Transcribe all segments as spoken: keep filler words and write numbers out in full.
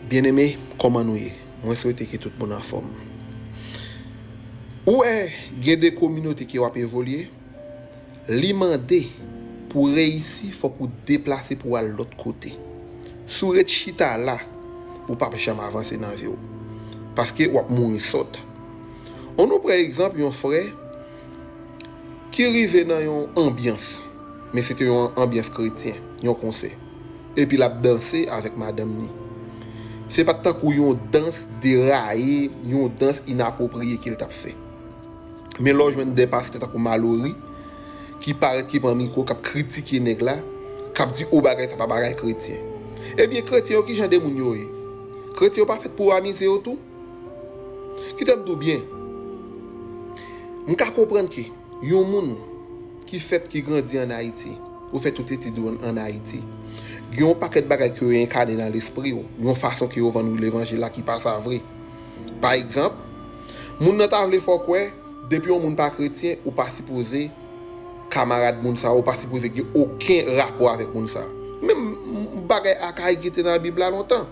Byeneme, kòman nou ye? Mwen swete ke tout moun anfòm. Ou wè, gen de kominote ke w ap evolye, li mande pou w reyisi, fòk ou deplase pou w al lòt kote. Si w ret chita la, ou p ap janm avanse nan vi w. Paske w ap mouri sòt. Ann nou pran egzanp yon frè ki rive nan yon anbyans, men se te yon anbyans kretyen, yon konsè. Epi l ap danse avèk madanm ni. Se pa t tankou yon dans deraye, yon dans inapwopriye ke l t ap fè. Men lè w jwenn de pastè tankou Malory, ki parèt, ki pran mikwo, k ap kritike nèg la, k ap di, o, bagay sa pa bagay kretyen. Ebyen, kretyen yo, ki jan de moun yo ye? Kretyen yo pa fèt pou amize yo tou? Kite m di w byen, m ka konprann ke yon moun ki fèt, ki grandi ann Ayiti, ou fè tout etid ou ann, ann Ayiti, gen yon pakèt bagay ke yo enkane nan lespri w, yon fason ke yo vann ou levanjil la ki pa sa vre. Pa egzanp, moun nan ta vle fè w kwè, depi yon moun pa kretyen, ou pa sipoze kamarad moun sa, ou pa sipoze gen okenn rapò avèk moun sa. Menm bagay akayik ki te nan Bib la lontan.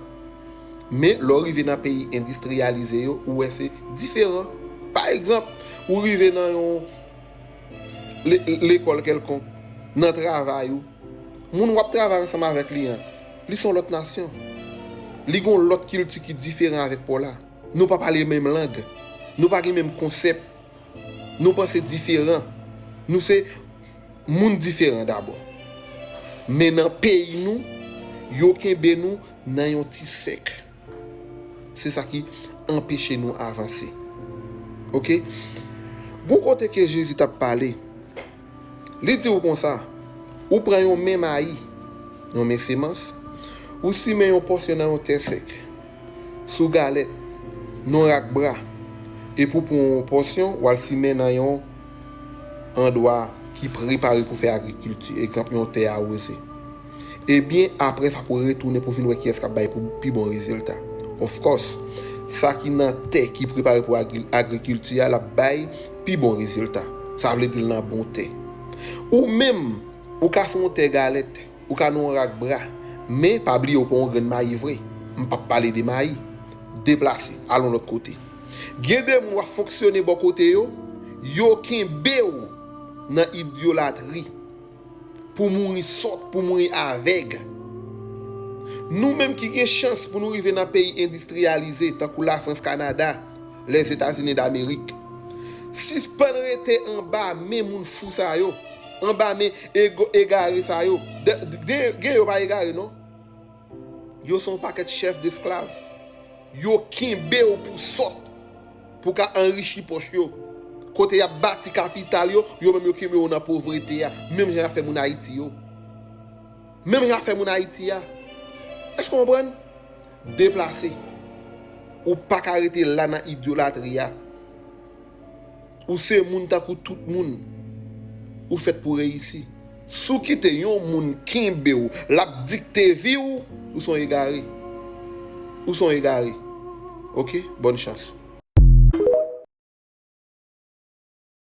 Men, lè w rive nan peyi endistriyalize yo, ou wè se diferan. Pa egzanp, ou rive nan yon le-, lekòl kèlkonk, nan travay ou, moun w ap travay ansanm avèk li an, li se yon lòt nasyon. Li gen yon lòt kilti ki diferan avèk pa w la. Nou pa pale menm lang. Nou pa gen menm konsèp. Nou panse diferan. Nou se moun diferan dabò. Men nan peyi nou, yo kenbe nou nan yon ti sèk. Se sa ki anpeche nou avanse. Oke? Gon kote ke Jezi t ap pale, li di w konsa, ou pran yon men mayi, yon men semans, ou simen yon pòsyon nan yon tè sèk, sou galèt, nan yon rak bra, epi w pran yon pòsyon, w al simen nan yon andwa ki prepare pou fè agrikilti, egzanp, yon tè awoze. Ebyen, apre sa, pou retounen pou vin wè kiyès k ap bay pou pi bon rezilta. Of course, sa ki nan tè ki prepare pou agri-, agrikilti a, l ap bay pi bon rezilta. Sa vle di l nan bon tè. Ou menm, ou ka sou yon tè galèt, ou ka nan yon rak bra, men pa bliye ou pa yon grenn mayi vre. M p ap pale de mayi. Deplase, al yon lòt kote. Gen de moun w ap fonksyone bò kote yo, yo kenbe w nan idyolatri. Pou mouri sòt, pou mouri avèg. Nou menm ki gen chans pou nou rive nan peyi endistriyalize, tankou Lafrans, Kanada, Lèzetazini Damerik, sispann rete anba men moun fou sa yo, anba men ego-, egare sa yo. De-, de-, gen, gen yo pa egare, non. Yo se yon pakèt chèf desklav. Yo kenbe w pou sòt, pou ka anrichi pòch yo. Kote y ap bati kapital yo, yo menm yo kenbe w nan povrete a, menm jan y ap fè moun Ayiti yo. Menm jan y ap fè moun Ayiti a. Èske w konprann? Deplase. Ou pa ka rete la nan idyolatri a. Ou se moun tankou tout moun. Ou fèt pou reyisi. Si w kite yon moun kenbe w, l ap dikte vi w, ou se yon egare. Ou se yon egare. Oke? Bòn chans.